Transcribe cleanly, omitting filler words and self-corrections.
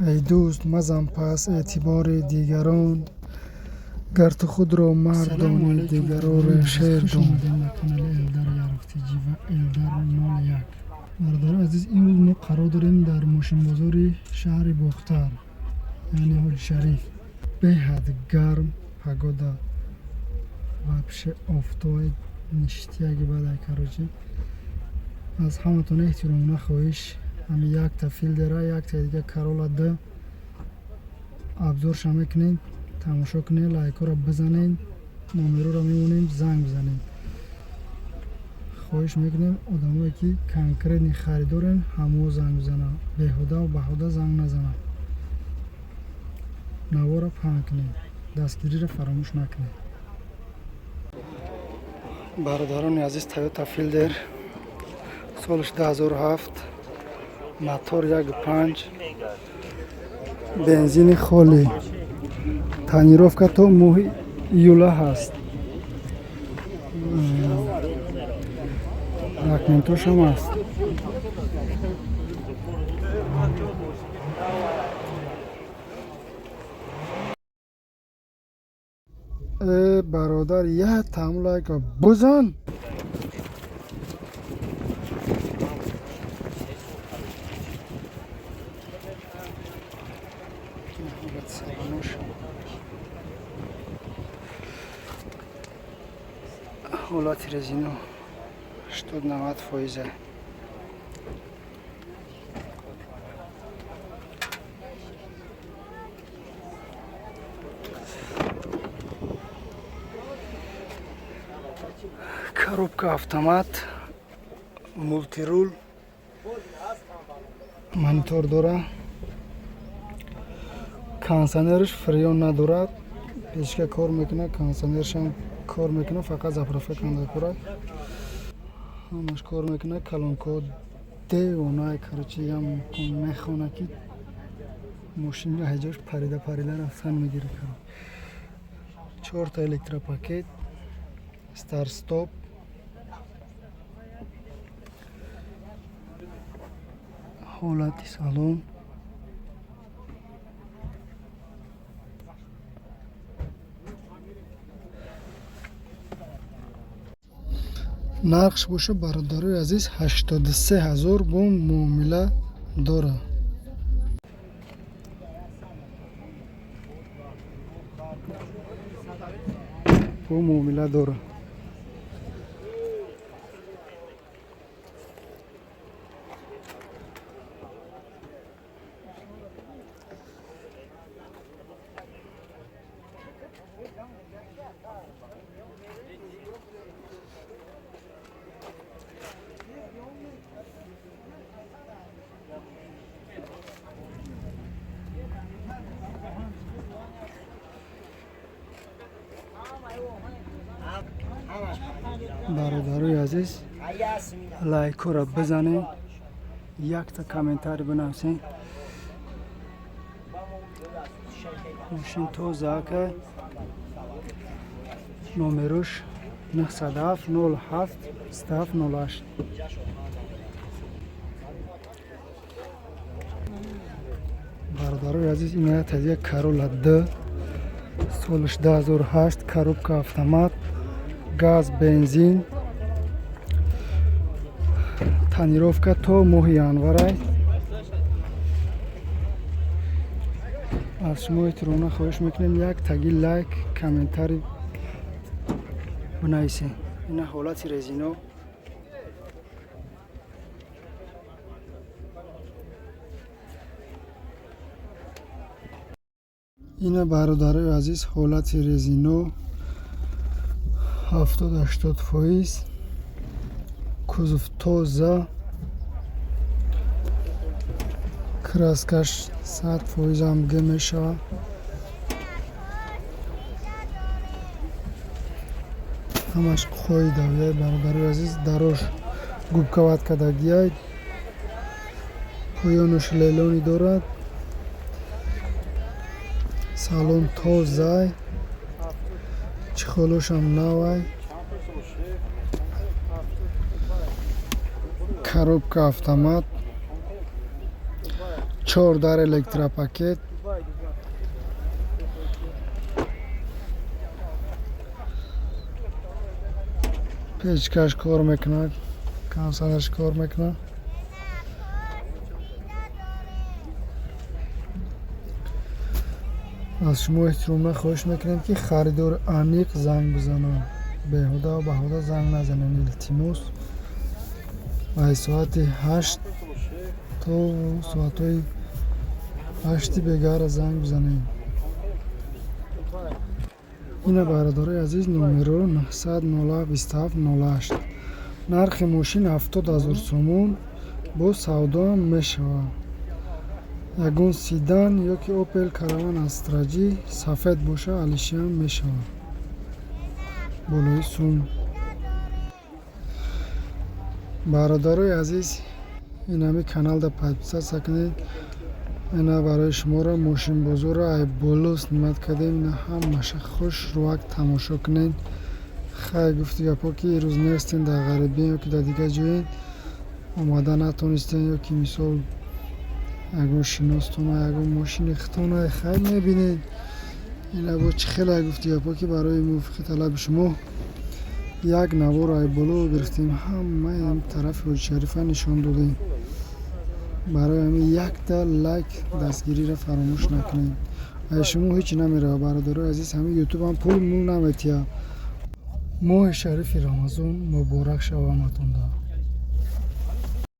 Эй дӯст, мазан пас эътибори дигарон, гар ту худро мард Салому донӣ, алайкум, дигаронро азиз. шер Хуш дон. омадед ба канали Элдар Яров ТЖ ва Элдар 01. Бародари азиз, имрӯз мо қарор дорем дар мошинбозори шаҳри Бохтар, яъне Ҳоҷи Шариф. Беҳад гарм погода, вообще офтоби ништяки бадай. Короче, аз ҳаматон эҳтиромона хоҳиш, ҳами якта Филдера, якта дига Карола д обзорша мекунем, тамошо кунед, лайкҳоро бизанед, номероро мемонем, занг бизанед. Хоҳиш мекунем, одамое ки конкретный харидорен, ҳамо занг бизананд, беҳудаву баҳуда занг назананд. Наворо паҳн кунед, дастгириро фаромӯш накунед. Бародарони азиз, Тойота Филдер, солаш 2007, мотор 1.5, бензини холӣ, тонировка то моҳи июла ҳаст, документошам ҳаст. Э, бародар, як там лайка бузан. Салонош, ҳолати резино 80-90 фоиза. Коробка автомат, мультируль, монитор дора, кондиционерш фреон надорад, печка кор мекунад, кондиционершам кор мекунад, фақат заправка канда кора, ҳамаш кор мекунад. Колонкаҳо девонай, короче, ям мехона ки мошини ҳайҷош парида парида рафтан мегирад. Чорта электропакет, старт-стоп, ҳолати салон. Нархш боша, бародарои азиз, 83 000, бо муомила дорад. Бо муомила дорад. Бародарои азиз, лайкҳоро бизанед, якта комментарий бинависед. Мошин тоза ака, номерош 907 07 27 08. Бародарои азиз, ин як тазия Карола д, солаш 2008, коробка автомат, газ, бензин, тонировка то моҳи январай. Аз шумо эҳтиромона хоҳиш мекунем, як таги лайк, комментарий бинависед. Ина ҳолати резино. Ина, бародарои азиз, ҳолати резино 70-80%, кузов тоза, краскаш 100%-ам г мешавад. Ҳамаш қоидавияй, бародарои азиз. Дарош губкават кардагиай, поёнаш лелонӣ дорад, салон тозай, чехолошам навай, коробка автомат. Чор дар электропакет. Печкаш кор мекунад, камсанаш кор мекунад. Аз шумо эҳтиромона хоҳиш мекунем, ки харидори аниқ занг бизананд. Беҳуда ва баҳуда занг назанед, илтимос. Аз соати 8 то соатҳои 8 бегара занг бизанед. Ина бародарои азиз, номеро 900 27 08. Нархи мошин 70 000 сомон, бо савдоам мешавад. Ягон седан ё ки Опел Караван Астра Ҷи сафед боша, алишиам мешавад. Болои сум. Бародарои азиз, инами каналда подписаться кунед. Ина барои шуморо мошинбозорро ай боло снимать кардем. Ина ҳамаша хушрӯак тамошо кунед. Хай, гуфти гапҳо, ки ирӯз нестен, дар ғарибиен ё ки дар дигар ҷоен, омада натонистен, ё ки мисол ягон шиностона, ягон мошини хитона, хай мебинед. Ина бо чӣ хеле, гуфти гапҳо, ки барои мувофиқи талаби шумо як наворо ай боло гирифтем, ҳамаи тарафи Ҳоҷишарифа нишон додем. Барои ҳамин якта лайк дастгириро фаромӯш накунед. Ай шумо ҳеҷ намерава, бародарои азиз, ҳамин ютубам пул мул наметиҳад. Моҳи шарифи Рамазон муборак шава ҳаматонда.